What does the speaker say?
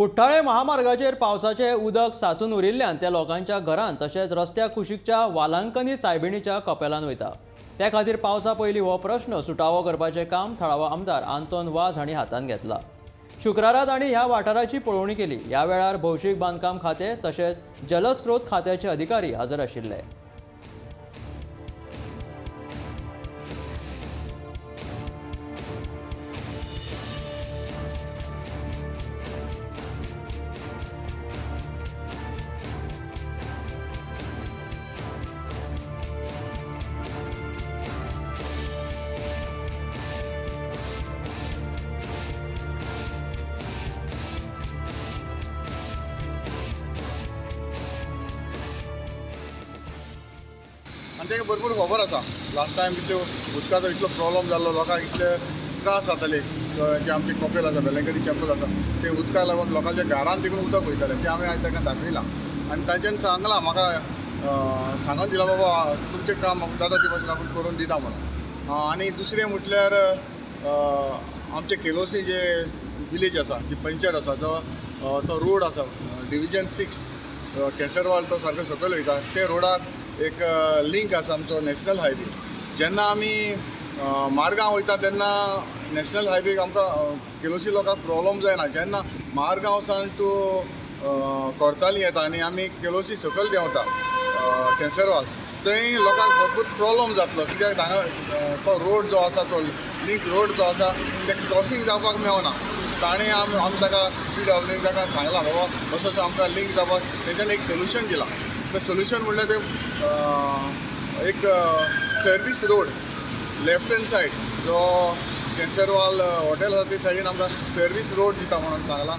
कुठ्ठाळे महामार्गाचेर पावसाचें उदक सांचून उरिल्ल्यान त्या लोकांच्या घरांत तशेंच रस्त्या कुशीकच्या वालांकनी सायबिणीच्या कपेलान वयता. त्या खातीर पावसा पयलीं हो प्रश्न सुटावो करपाचें काम थळावो आमदार आंतोन वाझ हांणी हातांत घेतला. शुक्रारा तांणी ह्या वाठाराची पळोवणी केली. ह्या वेळार भौशीक बांदकाम खातें तशेंच जलस्रोत खात्याचे अधिकारी हजर आशिल्ले. आनी तांकां भरपूर खबर आसा, लास्ट टायम इतले उदकाचो इतलो प्रॉब्लम जाल्लो, लोकांक इतले त्रास जाताले. जे आमचे कपेल आसा, वेलंकरी चॅपल आसा, ते उदकाक लागून लोकांच्या घरान देखून उदक वयतालें, तें आमी आयज तांकां दाखयलां आनी तांच्यान सांगलां, म्हाका सांगून दिलां, बाबा तुमचें काम जाता ते भाशेन आपूण करून दिता म्हणून. आनी दुसरें म्हटल्यार आमचे केलोसी जे विलेज आसा, जी पंचायत आसा, तो रोड आसा डिविजन 6 केसरवाल, तो सारको सकयल वयता. ते रोडाक एक लिंक आसा आमचो नॅशनल हायवे. जेन्ना आमी मारगांव वयता तेन्ना नॅशनल हायवेक आमकां केलोसी लोकांक प्रॉब्लम जायना. जेन्ना मारगांव सावन टू कोर्ताली येता आनी आमी केलोसी सकयल देंवता केसरवाल, थंय लोकांक भरपूर प्रॉब्लम जातलो, कित्याक हांगा तो रोड जो आसा, तो लिंक रोड जो आसा, ते क्रॉसींग जावपाक मेळना. ताणें आमी ताका पीडब्ल्यू ताका सांगलां, बाबा असो असो आमकां लिंक जावपाक, तेंच्यानी एक सोल्युशन दिलां. तें सोल्युशन म्हणल्यार ते एक service road left hand side जो केसरवाल हॉटेल आसा ते सायडीन आमकां सर्वीस रोड दिता म्हणून सांगलां.